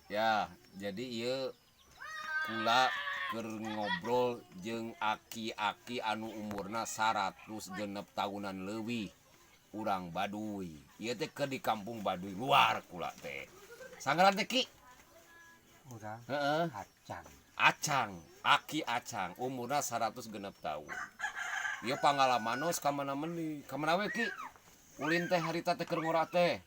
Ya, jadi ieu kula keur ngobrol jeung aki-aki anu umurna 106 tahunan leuwih, urang Baduy. Ieu teh keur di kampung Baduy Luar kula teh. Sangaran teh, Ki? Urang? Heeh. Acang. Acang, Aki Acang, umurna 106 tahun. Ieu pangalaman geus ka mana meuni? Ka mana we, Ki? Ulin teh harita teh keur ngora teh.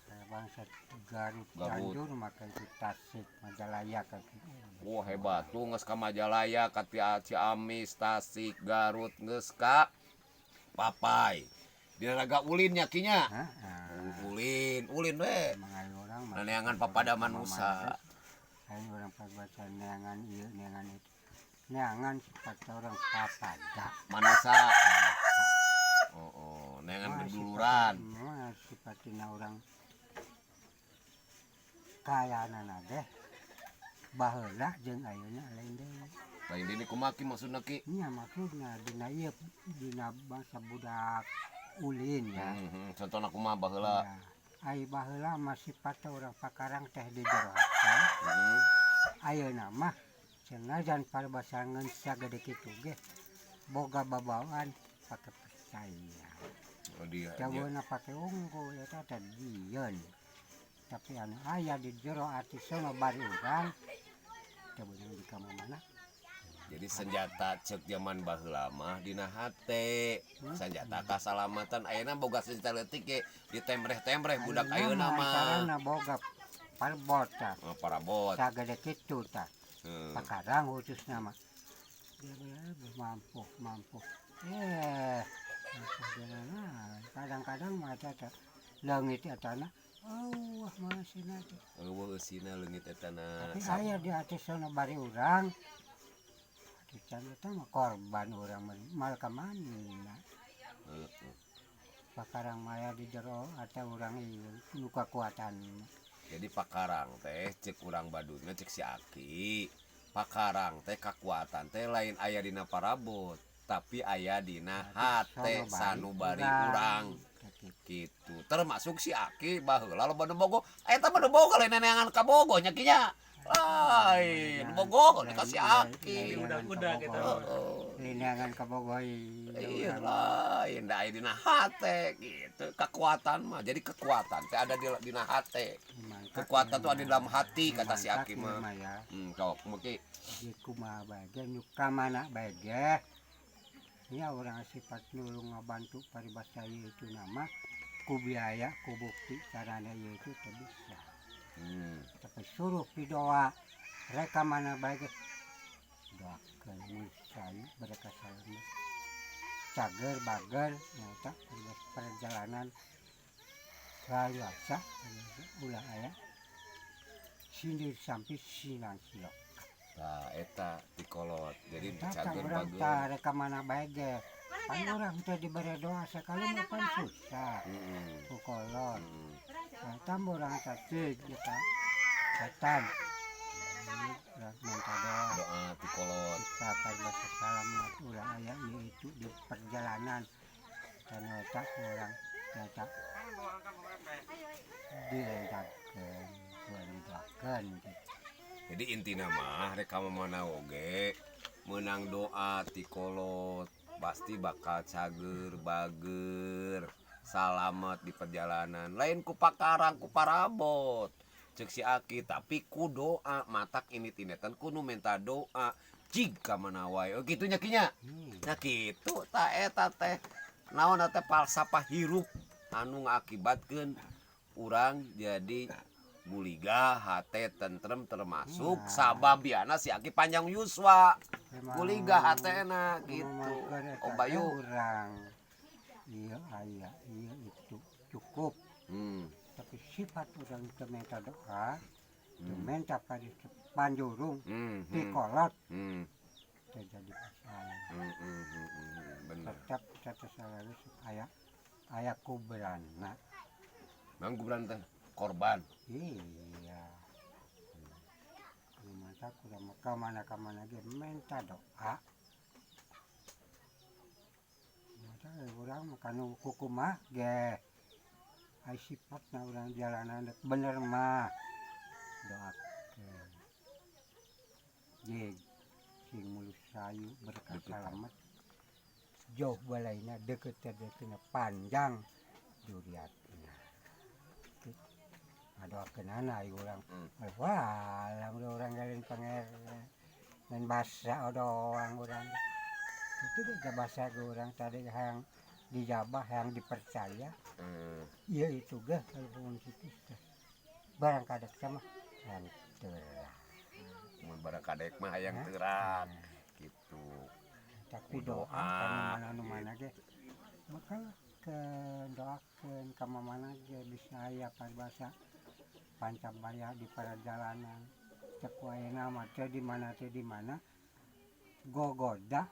Kayak bangsa Garut, Garut. Cianjur, maka itu Tasik, Majalaya ka gitu. Wah, hebat tuh, geus ka Majalaya, ka Ciamis, Tasik, Garut, geus ka Papai. Dina raga ulin nya, Ki, nya. Heeh. Ulin, ulin we. Emang aya urang mah Neangan papada manusa. Aya urang baca neangan ieu, neangan itu. Neangan sifat orang papada. Manusa. Oh, neangan Mah geduluran. Mah sifatina urang kayanana deh baheula jeung ayeuna lain deui. Lain deui kumaha, Ki, maksudna, Ki? Nya, maksudna dina ieu, dina bangsa budak ulin ya. Contohna kumaha baheula? Ya, ai baheula mah sifat urang pakarang teh di jero hate. Ayeuna mah senajan paribasa ngeun sagede kitu ge boga babawaan pake percaya. Oh, dia. Jauhna pake unggul eta teh dieun. Tapi anu aya di jero ati sono bari urang teu beunang di mana. Jadi senjata cek zaman baheula mah dina hate. Senjata kasalamatan, ayeuna boga senjata leutik ge ditembreh-tembreh budak ayeuna mah. Carana boga parabot tah. Oh, parabot. Sagede kitu tah. Pakarang khususna mah. Dia mampu mampu. Mampu jalan. Kadang-kadang mah eta leungit eta na. Oh, wah masih teh. Euweuh eusina leungit eta na. Tapi aya di ati sono bari urang. Atuh can eta mah korban urang mah mal ka mana. Heeh. Pakarang mah aya di jero ate urang ieu nu kakuatan. Jadi pakarang teh cek urang Baduy mah, cek si Aki. Pakarang teh kakuatan teh lain aya dina parabot, tapi aya dina hate sanubari urang. Gitu. Termasuk si Aki baheula loba nu bogoh. Eta mah nu bogoh lain neangan ka bogoh nya, Ki, nya. Lain bogoh ka si Aki. Udah-udah gitu. Heeh. Lineangan ka bogoh. Iya, lain da aya dina hate gitu. Kekuatan mah. Jadi kekuatan teh ada di dina hate. Kekuatan tuh ada di dalam hati, kata si Aki mah. Ya. Sok mungkin. Di kumaha bae ge, nu ka mana bae ge. Nya urang sifat nulung ngabantu paribasa ieu itu nama ku biaya ku bukti carana ieu itu teu bisa. Tapi suruh pidoa reka mana bae ge doakeun mun sayu mereka salamet. Cager bager nyata perjalanan selalu asa ulah aya sindir sampai silang silok. Tah, eta ti kolot. Jadi Eta cager urang bager. Tah reka mana bae ge. Pan urang teh dibere doa sekali mah pan susah. Ku kolot. Nah, tambah urang cacing eta setan. Urang minta doa. Doa ti kolot. Kita paribasa salamet ulah aya ieu itu di perjalanan. Dan eta urang eta dilengkapkeun, didoakeun gitu. Jadi intina mah rek ka mana oge menang doa ti kolot pasti bakal cager bager salamet di perjalanan, lain ku pakarang ku parabot cek si Aki, tapi ku doa. Matak ini tinetan ku nu minta doa jig ka mana wae. Oh, kitu nya, Ki, nya. Nah, kitu ta eta teh naon teh falsafah hirup anu ngakibatkeun urang jadi guliga hate tentrem, termasuk Nah. sababiana si Aki panjang yuswa. Emang Guliga hatena gitu. ngomongkeun eta Om Bayu. Teh urang iya aya iya itu cukup, tapi sifat urang teu minta doa, teu minta panjurung ti kolot teu jadi masalah. Bener. Tetap kita selalu aya aya kubrana. Mang kubran teh korban. Iya, anu mata kurang ka mana ka mana ge minta doa. Mata urang mah kanu kukumaha ge ai sifatna urang jalanan dek bener mah doakeun. Jeg sing mulus rahayu, berkah, salamet, jauh balaina, deket deukeutna, panjang juriatna. Ngadoakeunana ieu urang. Wah, lamun urang lain panger lain basa doang urang. Itu ge basa ge urang tadi hayang dijabah, hayang dipercaya. Ieu itu ge kalau kitu teh. Barang kadek mah hayang terang. Mun barang kadek mah hayang terang gitu. Tapi doa Doa, kana mana nu mana ge bakal ke doakeun ka mamana ge bisa aya paribasa pancabaya di perjalanan. Cek ayeuna mah teh di mana teh, di mana gogoda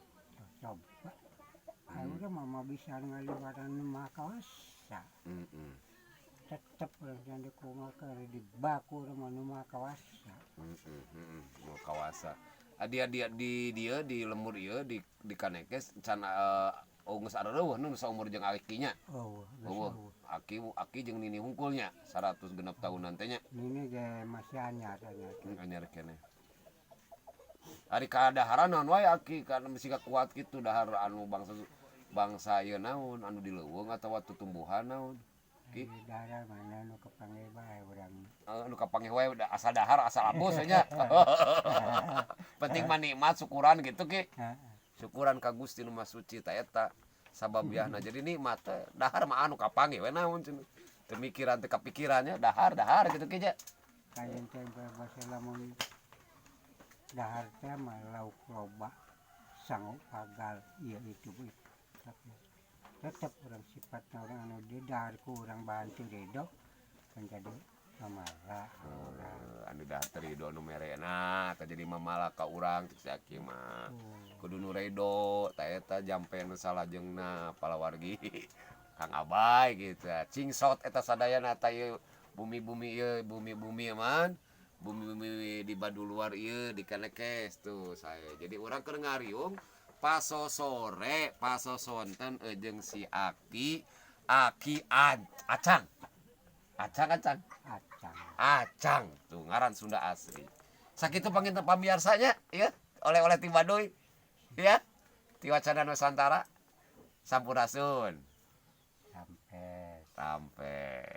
coba. Ayo urang mah bisa ngaliwatan nu maha kawasa. Tetep urang teh kumaha keur di baku urang mah nu maha kawasa. Heeh, nu kawasa. Adi adi di dieu di lembur ieu di Kanekes can geus areueuh nu saumur jeung akinya. Oh, geus. Eueuh. Eueuh. Aki aki jeung nini hungkulnya 106 tahunan teh nya. Nini ge masih anyar anyar. Anyar keneh. Ari kadaharan naon wae, Aki, kan mesti kuat kitu dahar anu bangsa bangsa ieu naon anu di leuweung atawa tutumbuhan naon? Ki? Di daerah mana nu kapanggih bae urang. Eh, nu kapanggih wae udah asal dahar, asal apus nya. Penting mah nikmat, syukuran gitu, Ki. Heeh. Syukuran ka Gusti nu Maha Suci ta eta sababiahna jadi nikmat teh. Dahar mah anu kapanggih we naon cenah. Teu mikiran, teu kapikirannya dahar dahar gitu, Ki, nya. Kayen teh basa lamun dahar teh mah lauk loba, sangu pagal ieu itu tapi tetep urang sifatna urang anu di dahar ku urang bahan teu rido kan jadi mamala urang. Eh, anu dahar teu rido nu merena teh jadi mamala ka urang cek si Aki mah. Kudu nu redo ta eta jampe nu salajengna palawargi Kang Abai gitu. Cingsot eta sadayana ta ieu bumi-bumi ieu, bumi-bumi man, bumi-bumi di Baduy Luar ieu di Kanekes tuh saya. Jadi urang keur ngariung paso sore, paso sonten jeung si Aki, Aki Acang. Acang, Acang. Acang. Acang tuh ngaran Sunda asli. Sakitu panginten pamiarsanya ya, oleh-oleh ti Baduy ya. Ti Wacana Nusantara. Sampurasun. Sampai. Sampai.